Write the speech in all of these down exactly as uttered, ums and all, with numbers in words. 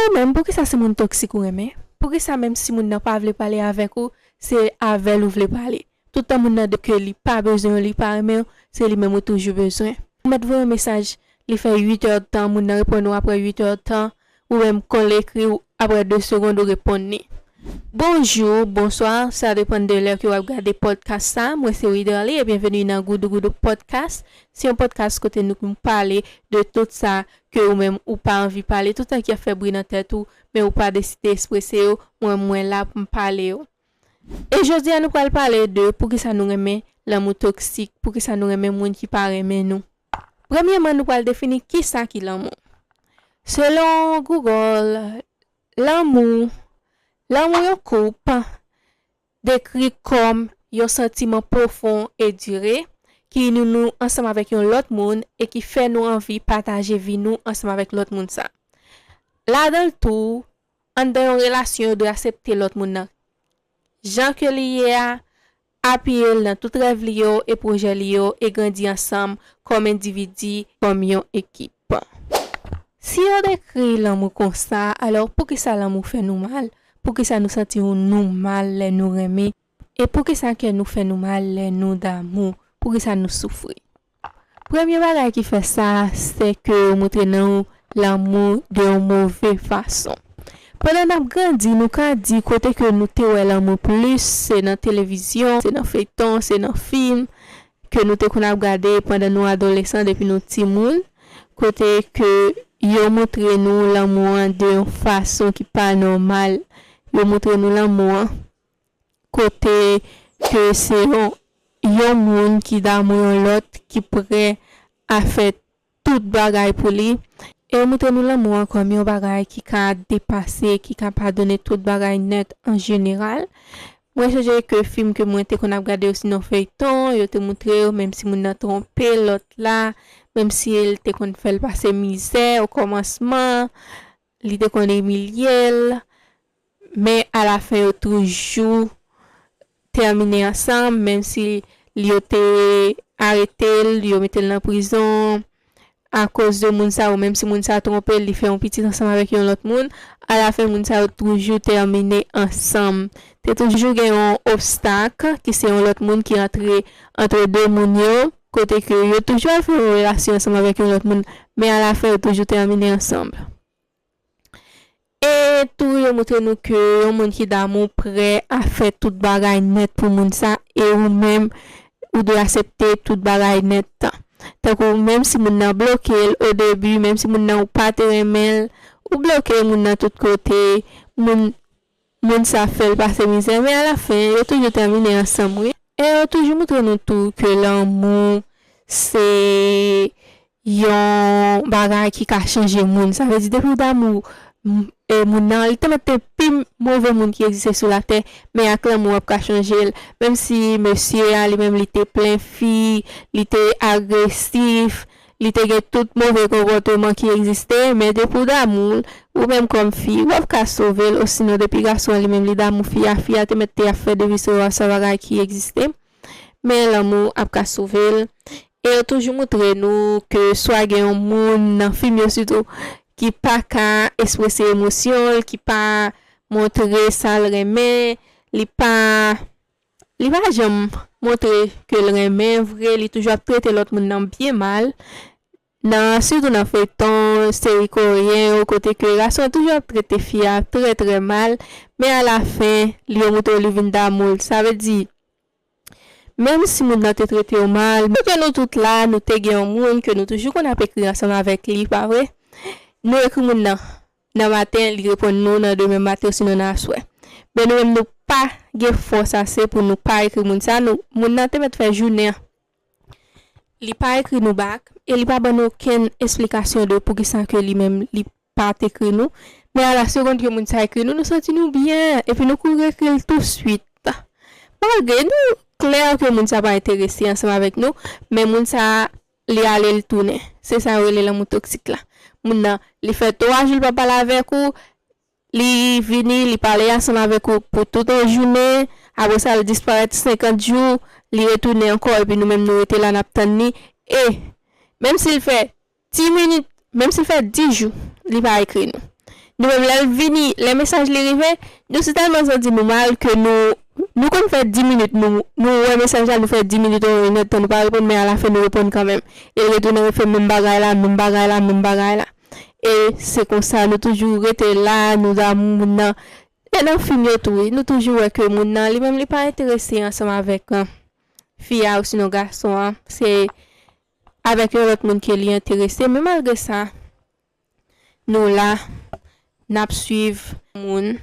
Ou menm, poukisa se moun toksik ou renmen? Poukisa menm si moun nan pa vle pale avèk ou, se avè l ou vle pale? Tout tan moun nan di ke li pa bezwen w, li pa renmen w, se li menm ou toujou bezwen. Ou mèt voye yon mesaj, li fè uit èdtan, moun nan reponn ou apre uit èdtan, ou menm kon l ekri w, apre de segonn ou reponn li. Bonjou, bonswa, sa depann de lè ke w ap gade podcast sa. Mwen se Widerly e byenveni nan Goudougoudou Podcast. Se yon podcast kote nou pale de tout sa ke ou menm ou pa anvi pale, tout sa ki ap fè bri nan tèt ou, men ou pa deside eksprese yo, mwen, mwen la pou m pale yo. E jodi a nou pral pale de poukisa nou renmen lanmou toksik, poukisa nou renmen moun ki pa renmen nou. Premyèman, nou pral defini kisa ki lanmou. Selon Google, lanmou, lanmou yon koup dekri kòm yon santiman pwofon e dire ki ini nou ansanm avèk yon lòt moun e ki fè nou anvi pataje vi nou ansanm avèk lòt moun sa. Ladan l tou, anndan yon relasyon, yo dwe aksepte lòt moun nan jan ke li ye a, apiye l nan tout rèv li yo e pwojè li yo e grandi ansanm kòm endividi, kòm yon ekip. Si yo dekri lanmou konsa, alò poukisa lanmou fè nou mal? Poukisa nou santi nou mal lè nou renmen? E poukisa kè nou fè nou mal lè nou damou? Poukisa nou soufri? Premye bagay ki fè sa, se ke yo montre nou lanmou de yon move fason. Pandan n ap grandi, nou ka di kote ke nou te wè lanmou plis, se nan televizyon, se nan feyton, se nan fim ke nou te konn ap gade pandan nou adolesan, depi nou timoun, kote ke yo montre nou lanmou an de yon fason ki pa nòmal. Yo montre nou lanmou an kote ke se yon, yon moun ki damou yon lòt, ki prè a fè tout bagay pou li. E yo montre nou lanmou an kòm yon bagay ki ka depase, ki ka padone tout bagay nèt an jeneral. Mwen sonje ke fim ke mwen te konn ap gade, osinon feyton, yo te montre yo, menm si moun nan twonpe lòt la, menm si l te konn fè l pase mizè o kòmansman, li te konn imilye l, men alafen yo toujou tèmine ansanm, menm si yo te arete l, yo mete l nan prizon akoz de moun sa, ou menm si moun sa twonpe l, li fè yon pitit ansanm avèk yon lòt moun, alafen moun sa yo toujou tèmine ansanm. Te toujou gen yon obstak ki se yon lòt moun ki antre antre de moun yo, kote ke yo toujou al fè yon relasyon ansanm avèk yon lòt moun, men alafen yo toujou tèmine ansanm. E tou, yo montre nou ke yon moun ki damou prè a fè tout bagay nèt pou moun sa, e ou menm, ou dwe aksepte tout bagay nèt. Tankou, menm si moun nan bloke l o debi, menm si moun nan ou pa te renmen l, ou bloke moun nan tout kote, moun, moun sa fè l pase mizè, men alafen, yo toujou tèmine ansanm, wi. E yo toujou montre nou tou ke lanmou, se yon bagay ki ka chanje moun. Sa vle di, depi w damou, m, e, moun nan, li te mèt te pi move moun ki egziste sou latè, men ak lanmou w ap ka chanje l. Menm si mesye a, li menm, li te plen fi, li te agresif, li te gen tout move konpòteman ki egziste, men depi w damou l, ou menm kòm fi, w ap ka sove l, osinon depi gason an, li menm, li damou fi a, fi a te mèt te ap fè depi se yon bagay ki egziste, men lanmou ap ka sove l. E yo toujou montre nou ke swa gen yon moun nan fim yo sitou ki pa ka eksprese emosyon l, ki pa montre sa l renmen, li pa, li pa janm montre ke l renmen vre, li toujou ap trete lòt moun nan byen mal. Nan, sitou nan feyton, seri koreyen yo, kote ke gason toujou ap trete fi a trè, trè mal, men alafen, li yo montre w li vin damou l. Sa vle di, menm si moun nan te trete w mal, men ke nou tout la, nou te gen yon moun ke nou toujou konn ap ekri ansanm avèk li, pa vre? Nou ekri moun nan, nan maten, li reponn nou nan demen maten, osinon nan aswè. Men nou menm, nou pa gen fòs ase pou nou pa ekri moun sa, nou, moun nan te mèt fè jounen an. Li pa ekri nou back, e li pa ban nou okenn esplikasyon de poukisa ke li menm, li pa t ekri nou. Men a la segonn ke moun sa ekri nou, nou santi nou byen, epi nou kouri ekri l touswit. Malgre nou klè ke moun sa pa enterese ansanm avèk nou, men moun sa, li ale, li tounen. Se sa yo rele lanmou toksik la. Moun nan, li fè twa jou, li pa pale avèk ou, li vini, li pale ansanm avèk ou pou tout yon jounen, apre sa, li disparèt senkant jou, li retounen ankò, epi nou menm, nou rete la, n ap tann li. E, menm si l fè dis minit, menm si l fè dis jou, li pa ekri nou. Nou menm, lè l vini, lè mesaj li rive, nou si tèlman santi nou mal ke nou, nou konn fè dis minit, nou, nou wè mesaj la, nou fè dis minit ou yon inèdtan, nou pa reponn, men alafen nou reponn kanmenm. E l retounen refè menm bagay la, menm bagay la, menm bagay la. E se konsa, nou toujou rete la, nou damou moun nan. E nan fim yo tou, wi, nou toujou wè ke moun nan, li menm, li pa enterese ansanm avèk, an, fi a, osinon gason an. Se avèk yon lòt moun ke li enterese. Men malgre sa, nou la, n ap swiv moun.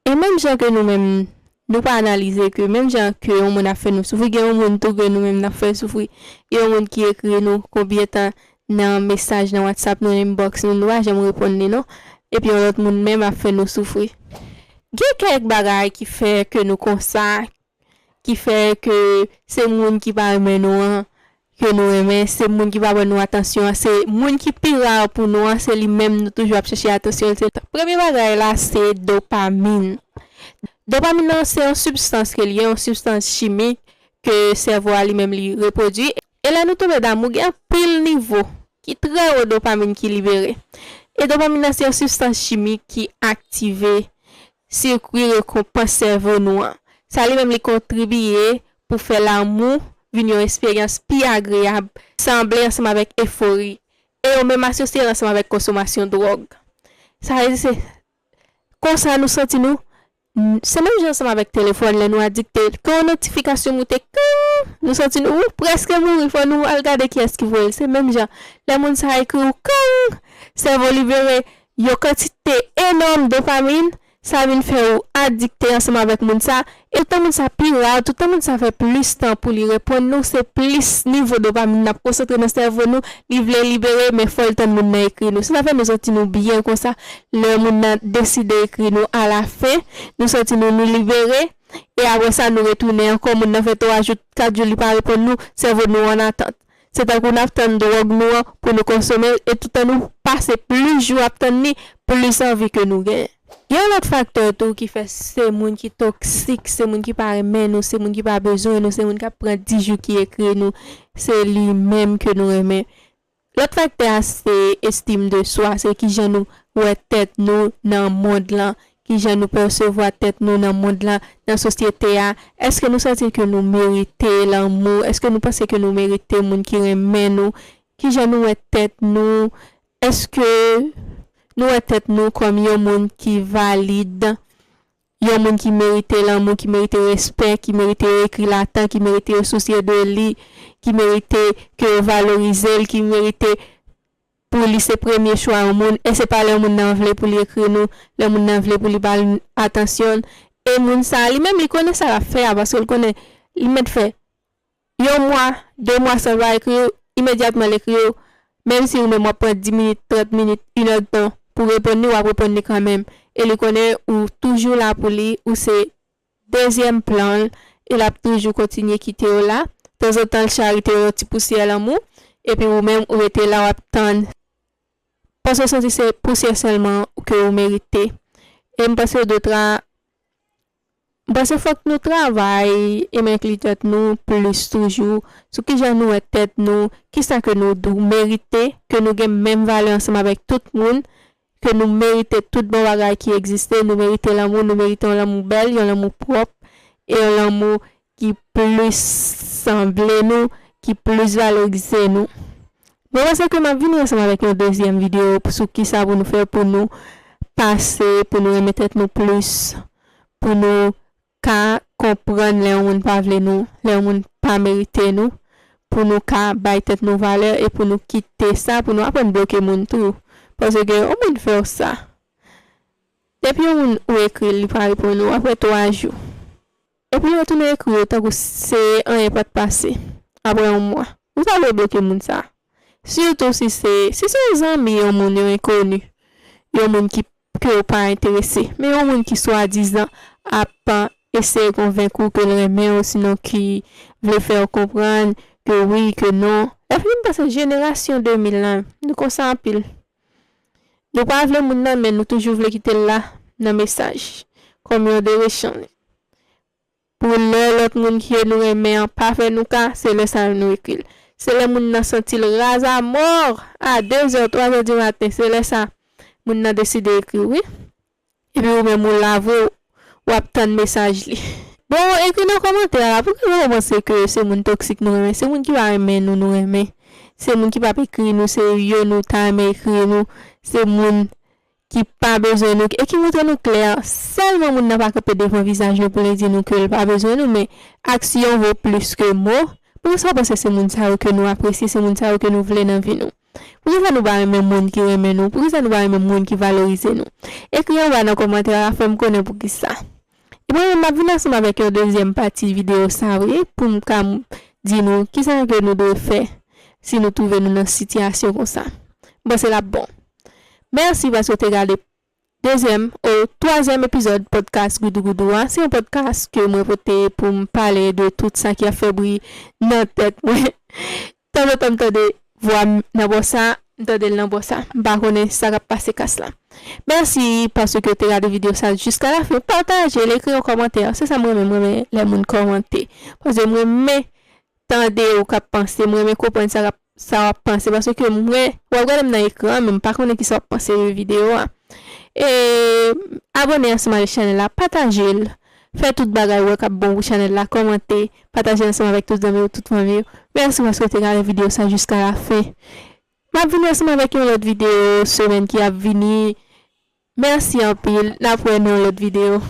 E menm jan ke nou menm, nou pa analize ke menm jan ke yon moun ap fè nou soufri, gen yon moun tou ke nou menm n ap fè soufri. Gen yon moun ki ekri nou konbyen tan nan mesaj nan WhatsApp, nan inbox nou, nou pa janm reponn li non. Epi yon lòt moun menm ap fè nou soufri. Gen kèk bagay ki fè ke nou konsa, ki fè ke se moun ki pa renmen nou an, ke nou renmen, se moun ki pa ban nou atansyon an, se moun ki pi ra pou nou an, se li menm nou toujou ap chèche atansyon l. Se premye bagay la, se dopamin. Dopamin nan se yon sibstans ke li ye, yon sibstans chimik ke sèvo a li menm li repwodui. E lè nou tonbe damou, gen anpil nivo ki trè wo dopamin ki libere. E dopamin nan se yon sibstans chimik ki aktive sikwi rekonpans sèvo nou an. Sa li menm li kontribiye pou fè lanmou vin yon esperyans pi agreyab, sanble ansanm avèk efori, e yo menm asosye l ansanm avèk konsomasyon dwòg. Sa vle di se konsa nou santi nou, n- se menm jan ansanm avèk telefòn, lè nou adikte, ke yon notifikasyon moute, kang, nou santi nou, ou prèske mouri, fò nou al gade kiyès ki voye l. Se menm jan, lè moun sa ekri w, kang, sèvo libere yon kantite enòm dopamin, sa vin fè ou adikte ansanm avèk moun sa, e toutan moun sa pi ra, toutan moun sa fè plis tan pou li reponn nou, se plis nivo dopamin n ap konsantre nan sèvo nou, li vle libere, men fò l tann moun nan ekri nou. Se sa fè nou santi nou byen konsa, lè moun nan deside ekri nou alafen, nou santi nou, nou libere, e apre sa, nou retounen ankò, moun nan fè twa jou, kat jou, li pa reponn nou, sèvo nou an atant. Se tankou n ap tann dwòg nou an pou nou konsome l, e toutan nou pase plis jou ap tann li, plis anvi ke nou genyen. Gen yon lòt faktè tou ki fè se moun ki toksik, se moun ki pa renmen nou, se moun ki pa bezwen nou, se moun k ap pran dis jou ki ekri nou, se li menm ke nou renmen. Lòt faktè a se estim de swa, se kijan nou wè tèt nou nan mond lan, kijan nou pèsevwa tèt nou nan mond lan, nan sosyete a. Èske nou santi ke nou merite lanmou? Èske nou panse ke nou merite moun ki renmen nou? Kijan nou wè tèt nou? Èske nou wè tèt nou kòm yon moun ki valid, yon moun ki merite lanmou, ki merite respè, ki merite yo ekri l atan, ki merite yo sousye de li, ki merite ke yo valorize l, ki merite pou li se premye chwa yon moun, e se pa lè moun nan vle pou li ekri nou, lè moun nan vle pou li ba l atansyon l. E moun sa a, li menm, li konnen sa l ap fè a, paske l konnen li mèt fè yon mwa, de mwa san l pa ekri w, imedyatman l ekri w, menm si ou menm w ap pran dis minit, trant minit, inèdtan pou reponn li, w ap reponn li kanmenm. E li konnen ou toujou la pou li, ou se dezyèm plan l, e l ap toujou kontinye kite w la. Tanzantan, l charite w yon ti pousyè lanmou, epi ou menm, ou rete la, w ap tann. Paske w santi se pousyè sèlman ke ou merite. E m panse de tra-, m panse fòk nou travay e m enkli tèt nou plis toujou sou kijan nou wè tèt nou, kisa ke nou dou-, merite, ke nou gen menm valè ansanm avèk tout moun, ke nou merite tout bon bagay ki egziste, nou merite lanmou, nou merite yon lanmou bèl, yon lanmou pwòp, e yon lanmou ki plis sanble nou, ki plis valorize nou. Mwen panse ke m ap vini ansanm avèk yon dezyèm videyo sou kisa pou nou fè pou nou pase, pou nou renmen tèt nou plis, pou nou ka konprann lè yon moun pa vle nou, lè yon moun pa merite nou, pou nou ka bay tèt nou valè e pou nou kite sa, pou nou aprann bloke moun tou. Paske yon moun fè w sa. Depi yon moun ou ekri l, li pa reponn ou apre twa jou. Epi li retounen ekri w tankou se anyen pa t pase apre yon mwa. Ou ta dwe bloke moun sa. Sitou si se, si se yon zanmi yon moun, yon enkoni, yon moun ki, ke w pa enterese, men yon moun ki swadizan ap eseye konvenk ou ke l renmen w, sinon ki vle fè w konprann ke wi, ke non. Epi m panse jenerasyon de mil lan, nou konsa anpil. Nou pa vle moun nan, men nou toujou vle kite l la nan mesaj, kòm yon de rechanj. Pou lè lòt moun ke nou renmen an pa fè nou ka, se lè sa a nou ekri l. Se lè moun nan santi l raz a mò, a de zè, twa zè di maten, se lè sa Moun nan deside ekri w, wi. Epi ou menm ou la vre, w ap tann mesaj li. Bon, ekri nan kòmantè a, poukisa nou panse ke se moun toksik nou renmen? Se moun ki pa renmen nou, nou renmen. Se moun ki p ap ekri nou, se yo nou ta renmen ekri nou. Se moun ki pa bezwen nou, e ki montre nou klè, sèlman moun nan pa kanpe devan vizaj nou pou li di nou ke l pa bezwen nou, men aksyon vo plis ke mo. Poukisa w panse se moun sa yo ke nou apresye, se moun sa yo ke nou vle nan vi nou? Poukisa nou pa renmen moun ki renmen nou? Poukisa nou pa renmen moun ki valorize nou? Ekri anba nan kòmantè a, fè m konnen poukisa. E mwen menm, m ap vin ansanm avèk yon dezyèm pati videyo sa, wi, pou m ka m-, di nou kisa ke nou dwe fè si nou twouve nou nan sitiyasyon konsa. M panse l ap bon. Mèsi paske w te gade dezyèm ou twazyèm epizòd podcast Goudougoudou a. Se yon podcast ke mwen pote pou m pale de tout sa ki ap fè bri nan tèt mwen. Tanzantan m tande vwa m nan bò sa, m tande l nan bò sa. M pa konnen sa k ap pase kas la. Mèsi paske w te gade videyo sa jiska la fen. Pataje l, ekri yon kòmantè. Se sa m renmen, m renmen lè moun kòmante. Paske m renmen tande ou k ap panse, m renmen konprann sa k ap, sa w ap panse, paske mwen, w ap gade m nan ekran, men m pa konnen kisa w ap panse de videyo a. E abòne ansanm avèk chanèl la, pataje l, fè tout bagay ou wè k ap bon pou chanèl la, kòmante, pataje ansanm avèk tout zanmi w, tout fanmi w. Mèsi paske w te gade videyo sa jiska la fen. M ap vini ansanm avèk yon lòt videyo semèn ki ap vini. Mèsi anpil, n ap wè nan yon lòt videyo.